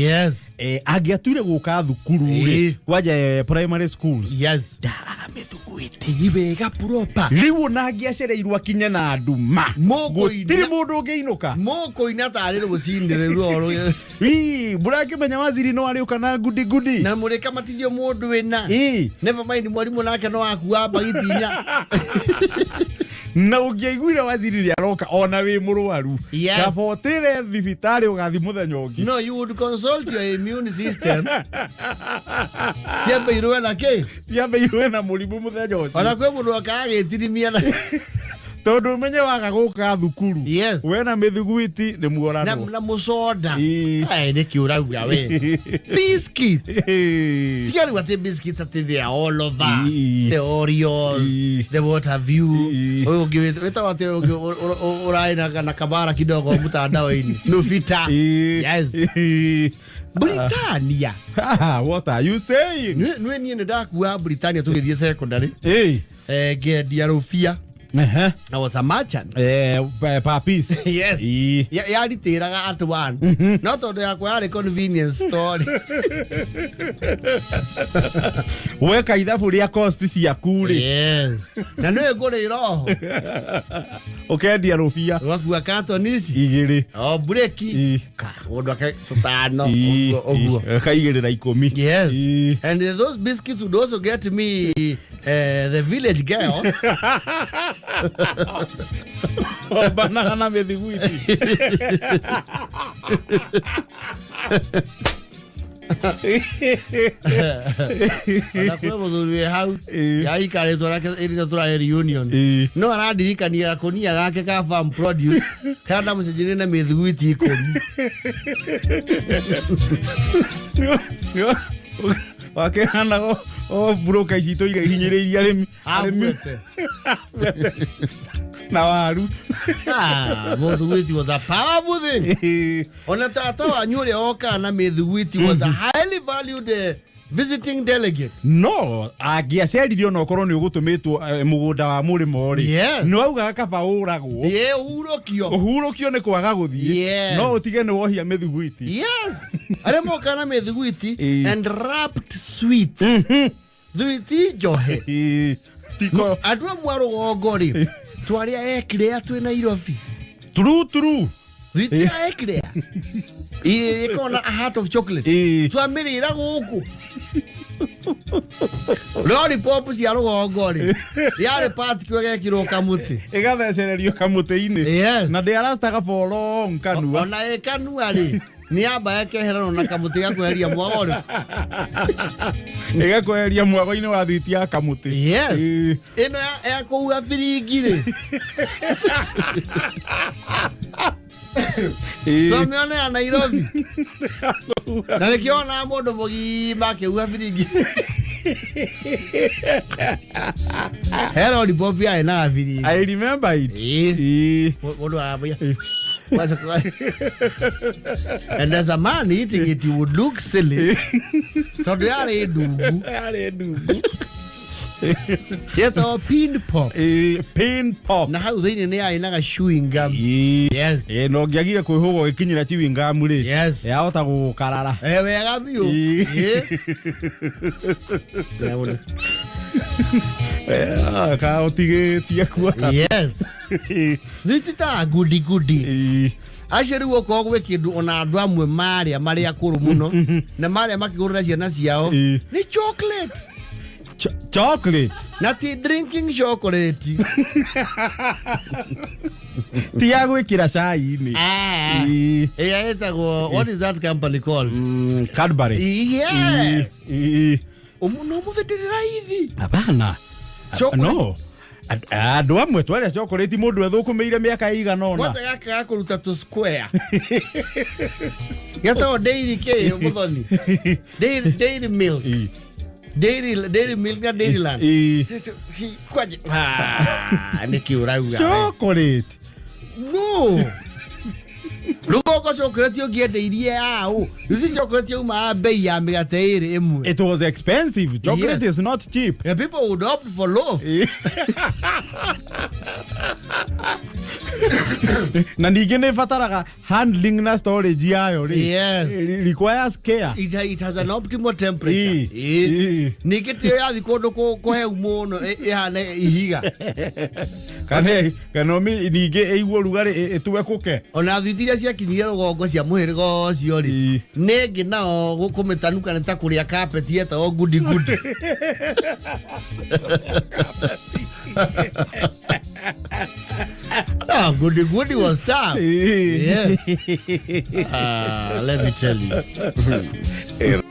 S2: Angĩatuire gũka thukuru rĩ, kwanja primary schools, ndagaga mĩthiguiti.
S1: Ĩ, wega proper.
S2: Rĩu ona angĩacereirwo akinye na nduma,
S1: Mũkũina.
S2: gũtirĩ mũndũ ũngĩinũka.
S1: Mũkũina tarĩ rũcinĩ rĩu rũhoro.
S2: Ii, mũrakĩmenya waziri no arĩũka na ngudi ngudi.
S1: Na mũrĩkamatithio mũndũ wĩna. Never mind mwarimũ nake no akua mbagiti inya.
S2: Na ũngĩaiguire waziri nĩ aroka ona wĩ mũrwaru, kaba ũtĩre thibitarĩ ũgathi mũthenya ũngĩ.
S1: No, you would consult your immune system ciambe irũe na kĩ.
S2: Ciambe irũe na mũrimũ mũthenya ũcio.
S1: Ona kwĩ mũndũ okaga gĩtirimia na
S2: Tondũ ũmenye waga gũka thukuru, wena mĩthiguiti nĩ muoranwo.
S1: Na mũcoda. Ai, nĩkĩ ũrauga we biscuit? Tiga rĩu atĩ biscuit atĩ they are all over the Oreos, the what have you. Ũyũ ũngĩ wĩtagwo atĩ ũyũ ũngĩ ũrarĩ na kabara kidogo mtandao-inĩ, Nuvita. Yes. Britannia.
S2: What are you saying?
S1: Nĩ niĩ nĩ ndakua Britannia tũgĩthiĩ secondary. Ngendia rũbia. I was a merchant.
S2: Per piece.
S1: Yes. Yaritĩraga at one. No tondũ yakwa yarĩ convenience store.
S2: Weka ithabu rĩa cost ciaku rĩ.
S1: Yes. Na nĩ ngũrĩra oho.
S2: Ũkendia rũbia.
S1: Ũgakua katoni ici.
S2: Igĩrĩ.
S1: O breki. Mũndũ ake tũtano. Ũguo ũguo.
S2: Kaigĩrĩra 10.
S1: Yes. And those biscuits would also get me the village girls.
S2: Ombanaga na mĩthiguiti.
S1: Ona kwĩ mũthuri wĩ hau yaikarĩtwo nake ĩrĩa tũrarĩ reunion, no arandirikania gakũnia gake ka farm produce karĩa ndamũcenjerie na mĩthiguiti 10.
S2: Wakĩhana o broka ici tũire ihinyĩrĩirie arĩmi. Arĩmi.
S1: Abuete.
S2: Na waru.
S1: Ah, mũthiguiti was a powerful thing. Ona tata wanyu ũrĩa wokaga na mĩthiguiti was a highly valued visiting delegate.
S2: No angĩacerire ona ũkorwo nĩ ũgũtũmĩtwo mũgũnda wa mũrĩmo rĩ, nĩ waugaga kaba ũragwo.
S1: Ĩĩ, ũhurũkio.
S2: Ũhurũkio nĩ kwaga gũthiĩ. No ũtige nĩ wohia mĩthiguiti.
S1: Yes. Arĩa mokaga na mĩthiguiti and wrapped sweets. Thwiti njohe.
S2: Tiko.
S1: Andũ amwe a rũgongo rĩ, twarĩa eclair twĩ Nairobi.
S2: Turu turu.
S1: Thwiti ya eclair. Ĩkoragwo na a heart of chocolate. Twamĩrĩra gũkũ. Lollipop cia rũgongo rĩ, yarĩ particle ĩgekĩrwo kamũtĩ.
S2: Ĩgathecererio kamũtĩ-inĩ. Na ndĩarastaga for long kanua.
S1: Ona ĩ kanua rĩ, nĩ yamba ĩkeheranwo na kamũtĩ ga kweheria mwago rĩ.
S2: Ĩgakweheria mwago-inĩ wa thwiti ya kamũtĩ.
S1: Yes. Ĩno ya kũhuha biringi rĩ. Twamĩona ya Nairobi. Na nĩkĩo wonaga mũndũ mũgima akĩhuha biringi. He lollipop yarĩ na gabiringi.
S2: I remember it.
S1: Mũndũ arambia. Wacoka- And as a man eating it, you would look silly tondũ yarĩ ndungu.
S2: Yarĩ ndungu.
S1: Yetagwo pin pop.
S2: Pin pop.
S1: Na hau thĩinĩ nĩ yarĩ na ga chewing gum. Yes.
S2: Na ũngĩagire kwĩhũga ũgĩkinyĩra chewing gum rĩ, yahota gũgũkarara.
S1: Wega biũ.
S2: Ĩĩ.
S1: Ĩĩ.
S2: Ka ũtigĩtie kuona.
S1: Yes, thitita goody goody. Acio rĩu okorwo gwĩ kĩndũ ona andũ amwe marĩa marĩ akũrũ mũno na marĩa makĩgũrĩra ciana ciao nĩ chocolate.
S2: Chocolate.
S1: Na ti drinking chocolate.
S2: Ti ya gwĩkĩra cai-inĩ.
S1: Ah. Ĩrĩa ĩtagwo, what is that company called?
S2: Cadbury.
S1: Yes.
S2: Ĩĩ.
S1: No mũthĩ ndĩrĩ raithi.
S2: Hapana.
S1: Chocolate.
S2: No. Andũ amwe twarĩa chocolate mũndũ ethũkũmĩire mĩaka ĩigana ũna.
S1: Kwanza gaka ga kũruta tũ square getagwo dairy kä mũthoni, dairy milk. Dairy milk na dairyland. Kwaje, ah, nĩkĩ ũrauga we?
S2: Chocolate.
S1: No rũgongo chocolate ũngĩendeirie aũ ici chocolate yaumaga bei ya mĩgate ĩrĩ ĩmwe.
S2: It was expensive. Chocolate is not cheap.
S1: And people would opt for loaf.
S2: Na ningĩ nĩ ĩbataraga handling na storage yayo rĩ. Requires care.
S1: It has an optimal temperature. Ningĩ tiyo yathi kũndũ kũhehu mũno ĩhane ihiga.
S2: Kana ningĩ ĩiguo rugarĩ ĩtue kũke.
S1: Ona thwiti iria ciakinyire rũgongo cia mũhĩrĩga ũcio rĩ, nĩ ĩngĩ nao kũmĩtanuka nĩ ta kũrĩa kapeti yetagwo goody goody. Ah, goody goody was tough. Yes. Ah, let me tell you.